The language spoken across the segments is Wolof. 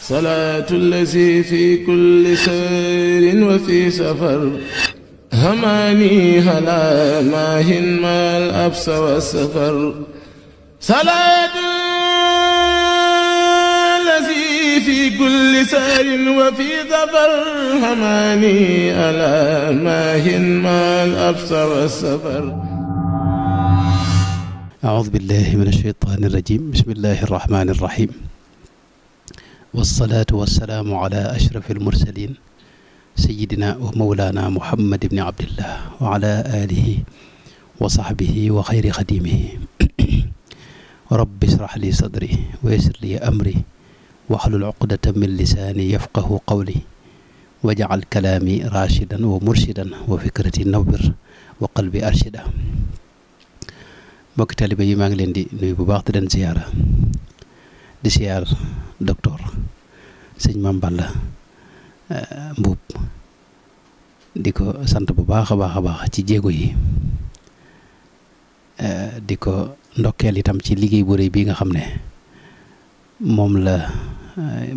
salaatu allazi fi kulli sayrin wa fi safar hamaani halaa maahin maal absa wa safar salaatu allazi fi kulli sayrin wa fi safar hamaani halaa maahin maal absa wa safar. أعوذ بالله من الشيطان الرجيم بسم الله الرحمن الرحيم والصلاة والسلام على أشرف المرسلين سيدنا ومولانا محمد بن عبد الله وعلى آله وصحبه وخير خديمه رب اشرح لي صدري ويسر لي أمري واحلل عقدة من لساني يفقه قولي واجعل كلامي راشدا ومرشدا وفكرتي نور وقلبي أرشدا. mbokki taalibe yi maa ngi leen di nuyu bu baax di leen ziyaara di ziyaar docteur sëñ Mame Balla Mbuub di ko sant bu baax a baax a baax ci jéego yi di ko ndokkeel itam ci liggéey bu rëy bii nga xam ne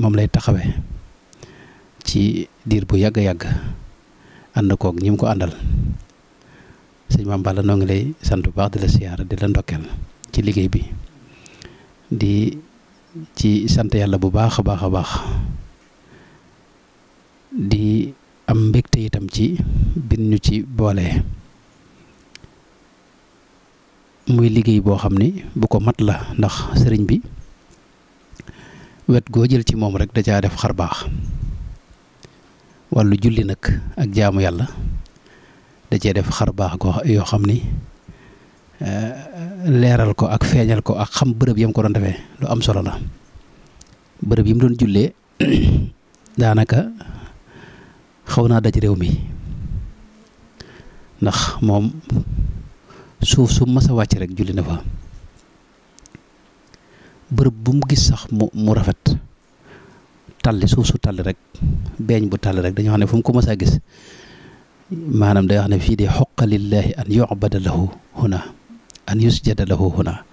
moom lay taxawe ci diir bu yàgg-yàgg ànd koog ñi mu ko àndal. sëñ Mame Balla noo ngi lay sant bu baax di la siyaara di la ndokkeel ci liggéey bi di ci sant yàlla bu baax a baax a baax di am mbégte itam ci bin ñu ci boole muy liggéey boo xam ni bu ko mat la ndax sëriñ bi wet goo jël ci moom rek da caa def xar baax wàllu julli nag ak jaamu yàlla da cee def xar baax yoo xam ni leeral ko ak feeñal ko ak xam bërëb yam ko doon defee lu am solo la. bërëb yi mu doon jullee daanaka xaw naa daj réew mi ndax moom suuf su mas a wàcc rek julli na fa. bërëb bu mu gis sax mu rafet talli suuf su talli rek beeñ bu talli rek dañoo xam ne fu mu ko mas a gis maanaam day wax ne fii de xoqa lillahi an yu'bada lahu huna an yusjada lahu huna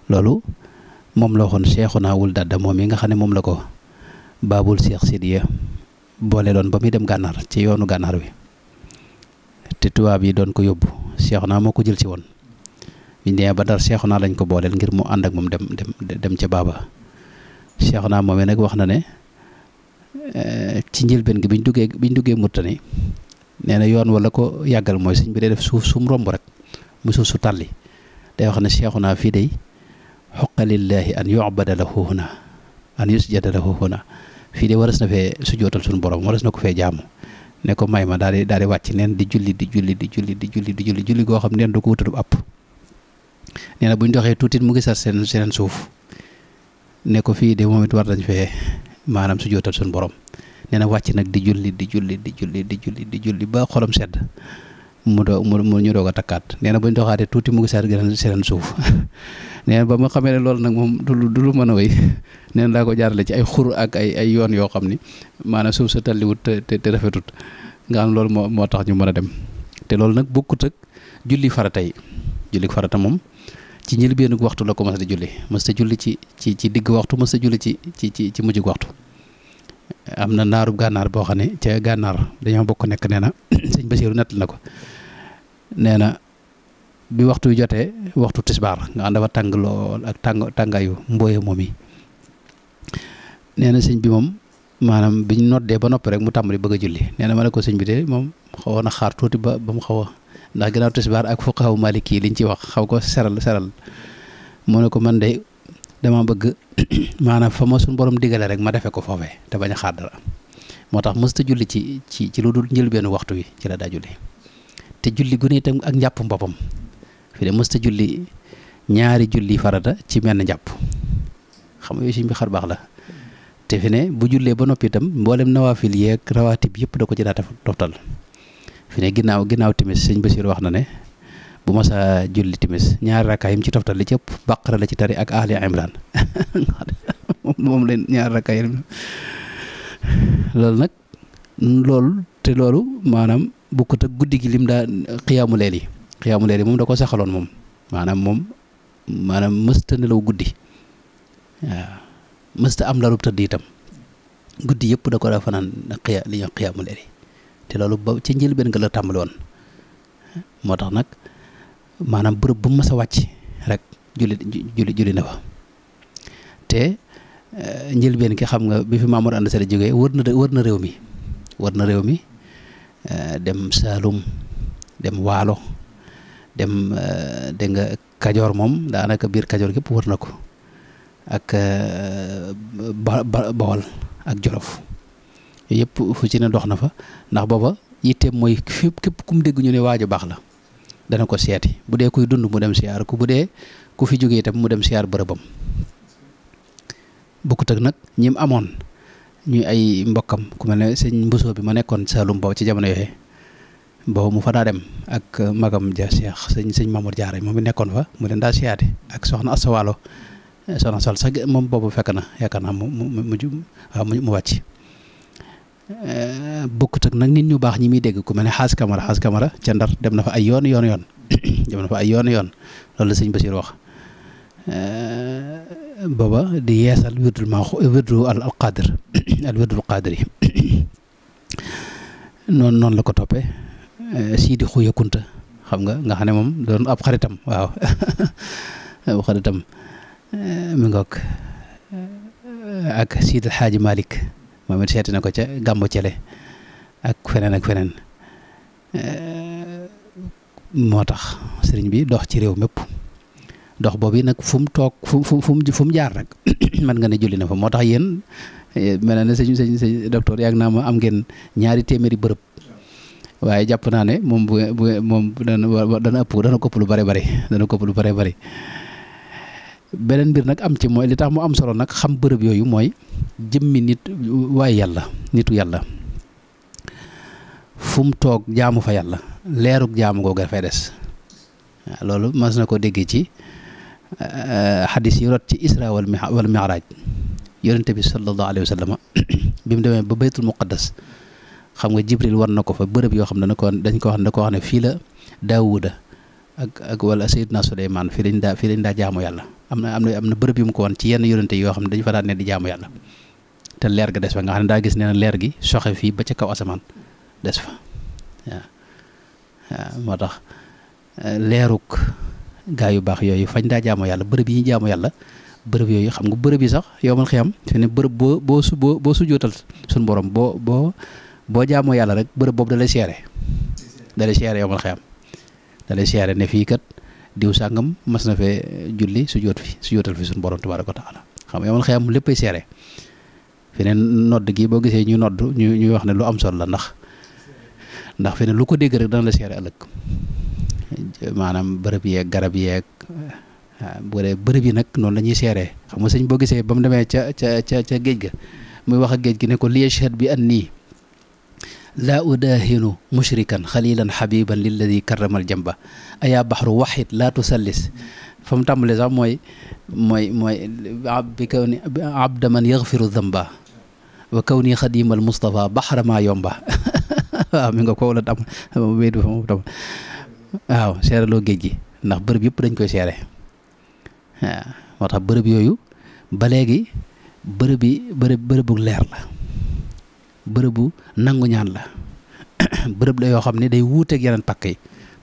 loolu moom la waxoon Cheikhuna wul dadda moom yi nga xam ne moom la ko baabul Cheikh Sidiya boole doon ba muy dem gànnaar ci yoonu gànnaar wi te tubaab yi doon ko yóbbu Cheikhuna moo ko jël ci woon biñ demee ba Ndar Cheikhuna lañ ko booleel ngir mu ànd ak moom dem ca baaba Cheikhuna moomee nag wax na ne ci njëlbeen gi biñ duggee Murtani nee na yoon wala ko yàggal mooy sëñ bi day def suuf su mu romb rek mu suuf su tàlli day wax ne Cheikhuna fii day xoqa lillahi an yu'bada lahu huna an yusjada lahu huna fii de waras na fee sujootal suñu borom waras na ko fee jaamu ne ko may ma daal di wàcc neen di julli goo xam neen du ko wutalub app nee na buñ doxee tuuti mu gisal seen suuf ne ko fii de moom it war nañ fee maanaam sujootal suñu borom nee na wàcc nag di julli ba xolam sedd mu ñu doog a takkaat nee na bu ñu doxaatee tuuti mu gisaat gën seen suuf nee na ba ma xamee ne loolu nag moom du lu mën a wéy nee na daa ko jaarale ci ay xur ak ay yoon yoo xam ni maanaam suuf sa talliwut te rafetut nga xam loolu moo tax ñu mën a dem te loolu nag bokkut ak julli farata yi. julli farata moom ci njëlbéenu waxtu la ko mës a julli mës a julli ci digg waxtu mës a julli ci mujjug waxtu. am na naarub gànnaar boo xam ne ca gànnaar dañoo bokk nekk nee na sëñ Basiiru nett na ko nee na bi waxtu jotee waxtu tisbaar nga xam dafa tàng lool ak tàngaayu mbooye moom yi nee na sëñ bi moom maanaam biñ noddee ba noppi rek mu tàmbali bëgg a julli nee na ma ne ko sëñ bi de moom xawoon na xaar tuuti ba mu xaw a ndax ginnaaw tisbaar ak fuqahaa Maliki yi liñ ci wax xaw ko seral mu ne ko man de dama bëgg maanaam fa ma suñu borom digale rek ma defee ko foofee te bañ a xaar dara moo tax mësta julli ci lu dul njëlbeenu waxtu wi ci la daa julli te julli gu ne itam ak njàpp boppam fi de mësta julli ñaari julli farata ci menn njàpp xam nga yooyu bi xar baax la te fi ne bu jullee ba noppi itam mboolem nawaafil yeeg rawaatib yëpp da ko ci daa toftal fi ne ginnaaw timis sëñ Basiir wax na ne bu ma saa julli timis ñaari rakkaay yim ci toftal li ci ëpp Baqara la ci tari ak Ali Imran moom leen ñaari rakkaay loolu nag loolu maanaam bokkut ak guddi gi lim daa xiyaamu leeli moom da ko saxaloon moom maanaam mësta nelaw guddi waaw mësta am larub tëdd itam guddi yëpp da ko daa fanaan li ñuy xiyaamul layli te loolu ba ci njëlbeen nga la tàmbali woon moo tax nag maanaam bërëb bu mu mas a wàcc rek julli na fa te njëlbeen ki xam nga bi fi Mamour Anta Sali jógee wër na réew mi dem Saalum dem Waalo dem dégg nga Kajoor moom daanaka biir Kajoor gépp wër na ko ak Bawol ak Jolof yëpp fu ci ne dox na fa ndax booba yitteem mooy képp ku mu dégg ñu ne waaju baax la dana ko seeti bu dee kuy dund mu dem siyaar bu dee ku fi jógee itam mu dem siyaar bërëbam bokkut ak nag ñim amoon ñuy ay mbokkam ku mel ne sëñ Mbusoo bi ma nekkoon Saalum boobu ci jamono yooyu boobu mu fa daa dem ak magam ja Cheikh sëñ Mamour Diarra moom mi nekkoon fa mu leen daa siyaate ak soxna Asta Waalo soxna Sol sax moom boobu fekk na yaakaar naa mu wàcc bokkut ak nag nit ñu baax ñi muy dégg ku mel ne xaas kamara ca Ndar dem na fa ay yoon dem na fa ay yoon loolu la sëñ Basiir wax booba di yeesal wirdu al qadir al wirdul qadir yi noonu la ko toppee Sidi Xuya Kunta xam nga xam ne moom doon ab xaritam waaw ab xaritam mi ngoog ak Sidi Xaaji Malick moom it seeti na ko ca Gàmmu Cele ak feneen moo tax sëriñ bi dox ci réew mépp dox boobu nag fu mu toog fu mu jaar rek mën nga ne julli na fa moo tax yéen mel na ne sëñ docteur yàgg naa ma am ngeen 200 bërëb waaye jàpp naa ne moom moom dana kopp lu bare bari beneen mbir nag am ci mooy li tax mu am solo nag xam bërëb yooyu mooy jëmmi nitu yàlla fu mu toog jaamu fa yàlla leerug jaamu googu dafay des waaw loolu mas na ko déggee ci xadis yi rot ci isra wal mi'raj yonente bi sallallahu alayhi wa sallam bi mu demee ba baytul muqaddas xam nga jibril war na ko fa bërëb yoo xam ne dañ ko wax ne fii la daawuda ak wala Seydina Suleymaan fii lañ daa jaamu yàlla am na bërëb yu mu ko wan ci yenn yonente yoo xam ne dañu fa daan ne di jaamu yàlla te leer ga des fa nga xam ne daa gis ne leer gi soxe fii ba ca kaw asamaan des fa waaw moo tax leeruk gaa yu baax yooyu fañ daa jaamu yàlla bërëb yi ñu jaamu yàlla bërëb yooyu xam nga bërëb yi sax yow man xiyam fi ne bërëb boo sujootal suñu borom boo jaamoo yàlla rek bërëb boobu da lay seere yow man xiyam da lay seere ne fii kat diw sàngam mas na fee julli sujootal fi suñu borom tabaaraka wa taala xam nga yow man xiyam léppay seere fi ne nodd gi boo gisee ñu nodd ñuy wax ne lu am solo la ndax fi ne lu ko dégg rek dana la seere ëllëg maanaam bërëb yeeg garab yeeg bu dee bërëb yi nag noonu la ñuy seeree xam nga sëñ boo gisee ba mu demee ca géej ga muy wax ak géej gi ne ko li yashhad bi annii laa udaahinu mushrikan xalilan xabiban lilladi karramal jamba ayaa baxru waxid laa tusallis fa mu tàmbalee sax mooy bi kaw ni abda man yaxfiru damba wa kaw nii xadimal Mustafa baxra maa yomba waaw mi nga ko la tam wéy du fa moom tam waaw seeraloo géej gi ndax bërëb yëpp dañ koy seere waaw moo tax bërëb yooyu ba léegi bërëbu leer la bërëbu nangu ñaan la bërëb la yoo xam ne day wuuteeg yeneen pakk yi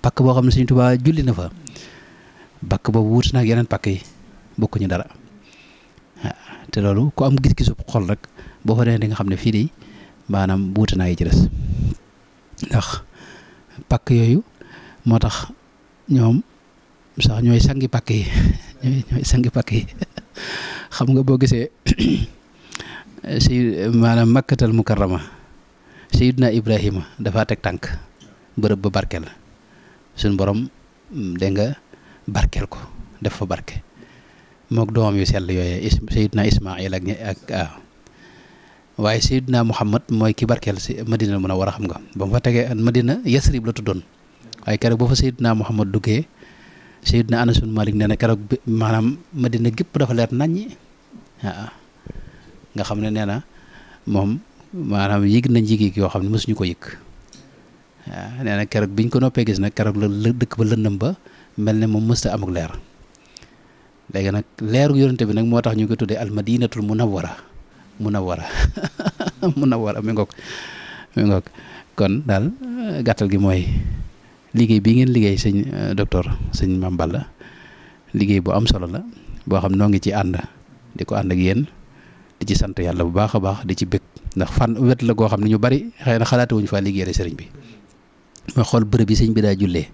pakk boo xam ne Sëriñ Tuubaa julli na fa pakk boobu wuute na ak yeneen pakk yi bokkuñu dara waaw te loolu ku am gis-gisu xol rek boo fa demee di nga xam ne fii de maanaam wuute naa yi ci des ndax pakk yooyu moo tax ñoom sax ñooy sangi pakk yi ñooy sangi pakk yi xam nga boo gisee si maanaam makkatal mukarrama Seydina Ibrahima dafa teg tànk bërëb ba barkeel suñ borom dégg nga barkeel ko def fa barke mook doomam yu sell yooyee Seydina Ismaïl ak waaye Seydina Muhammad mooy ki barkeel si Madina Munawwara xam nga ba mu fa tegee Madina Yasrib la tuddoon waaye keroog boo fa Seydina Muhammad duggee Seydina Anas bin Malik nee na keroog maanaam Madina gépp dafa leer naññi waaw nga xam ne nee na moom maanaam yëg nañ yëg yoo xam ne mësuñu ko yëg waaw nee na keroog biñ ko noppee gis nag keroog la dëkk ba lëndëm ba mel ne moom mësta amuk leer léegi nag leeru yonente bi nag moo tax ñu ko tuddee al madinatul munawwara Munawwara mi ngoog kon daal gàttal gi mooy liggéey bii ngeen liggéey sëñ docteur sëñ Mame Balla liggéey bu am solo la boo xam noo ngi ci ànd di ko ànd ak yéen di ci sant yàlla bu baax a baax di ci bëgg ndax fan wet la goo xam ne ñu bari xëy na xalaatuwuñu faa liggéeyal sëriñ bi mooy xool bërëb yi sëñ bi daa jullee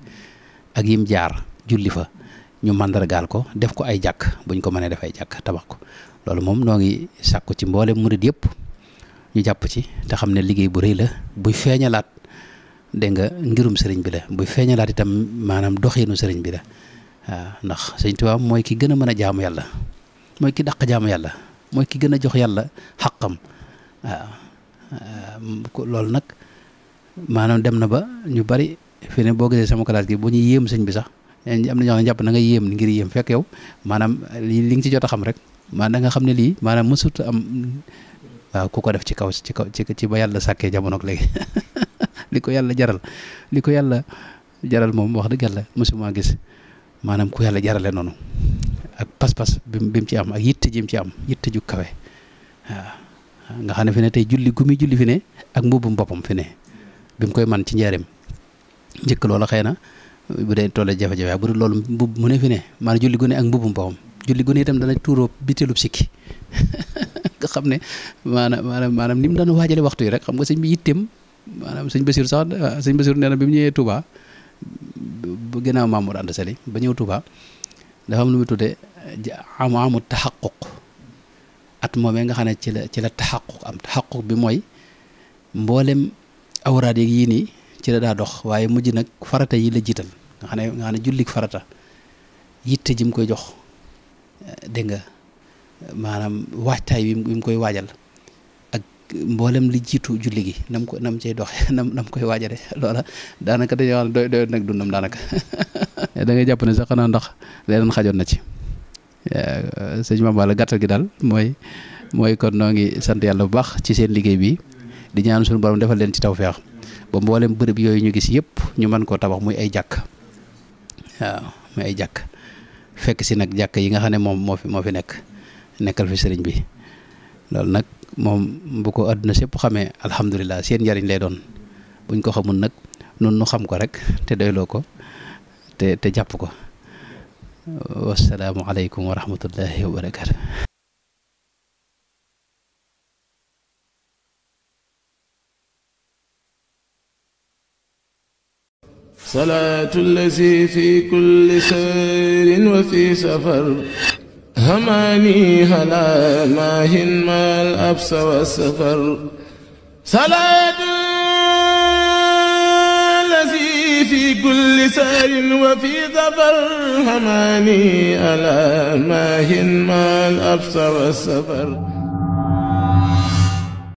ak yim jaar julli fa ñu màndargaal ko def ko ay jàkk buñ ko mënee def ay jàkk tabax ko loolu moom noo ngi sàkku ci mboolem murid yëpp ñu jàpp ci te xam ne liggéey bu rëy la buy feeñalaat dégg nga ngirum sëriñ bi la buy feeñalaat itam maanaam doxiinu sëriñ bi la waaw ndax sëñ Tuubaa mooy ki gën a mën a jaamu yàlla mooy ki dàq jaamu yàlla mooy ki gën a jox yàlla xaqam waaw loolu nag maanaam dem na ba ñu bari fi ne boo gisee sama classe gi bu ñuy yéem sëñ bi sax am na ñoo xam ne jàpp na nga yéem ngir yéem fekk yow maanaam li nga ci jot a xam rek maanaam da nga xam ne lii maanaam mësut am waaw ku ko def ci kaw ci ba yàlla sàkkee jamono ak léegi li ko yàlla jaral moom wax dëgg yàlla mësuma gis maanaam ku yàlla jarale noonu ak pas-pas bi mu ci am ak yitte ji mu ci am yitte ju kawe waaw nga xam ne fi ne tey julli gu muy julli fi ne ak mbubbum boppam fi ne bi mu koy man ci njaareem njëkk loola xëy na bu dee tollee jafe-jafe bu dul loolu mbubb mu ne fi ne maanaam julli gu ne ak mbubbum boppam julli gu ne itam dana tuuroo biteelub sikki nga xam ne maanaam ni mu daan waajale waxtu yi rek xam nga sëñ bi yitteem maanaam sëñ Basiru sax sëñ Basiru nee na bi mu ñëwee Touba bu ginnaaw Mamour Anta Sali ba ñëw Touba dafa am lu muy tuddee amu taxaquq at moomee nga xam ne ci la taxaquq am taxaquq bi mooy mboolem awraad yi yii nii ci la daa dox waaye mujj nag farata yi la jiital nga xam ne jullik farata yitte ji mu koy jox dégg nga maanaam waajtaay wi mu koy waajal ak mboolem li jiitu julli gi nam cay doxe nam koy waajale loola daanaka dañuy wax ne doy nag dundam daanaka da ngay jàpp ne sax xanaa ndax leneen xajoon na ci sëñ Mame Balla gàttal gi daal mooy kon noo ngi sant yàlla bu baax ci seen liggéey bi di ñaan suñu borom defal leen ci tawfeex ba mboolem bërëb yooyu ñu gis yëpp ñu mën koo tabax muy ay jàkk waaw muy ay jàkk fekk si nag jàkk yi nga xam ne moom moo fi nekkal fi sëriñ bi loolu nag moom bu ko àdduna sépp xamee alhamdulilah seen njariñ lay doon buñ ko xamul nag nun nu xam ko rek te doyloo ko te jàpp ko wasalaamu aleykum wa rahmatullahi wa barakaatu. salaatu allazi fi kulli sayrin wa fi safar هماني هلا ماهن ما الأبس والسفر صلاة الذي في كل سار وفي ظفر هماني ألا ماهن ما الأبس والسفر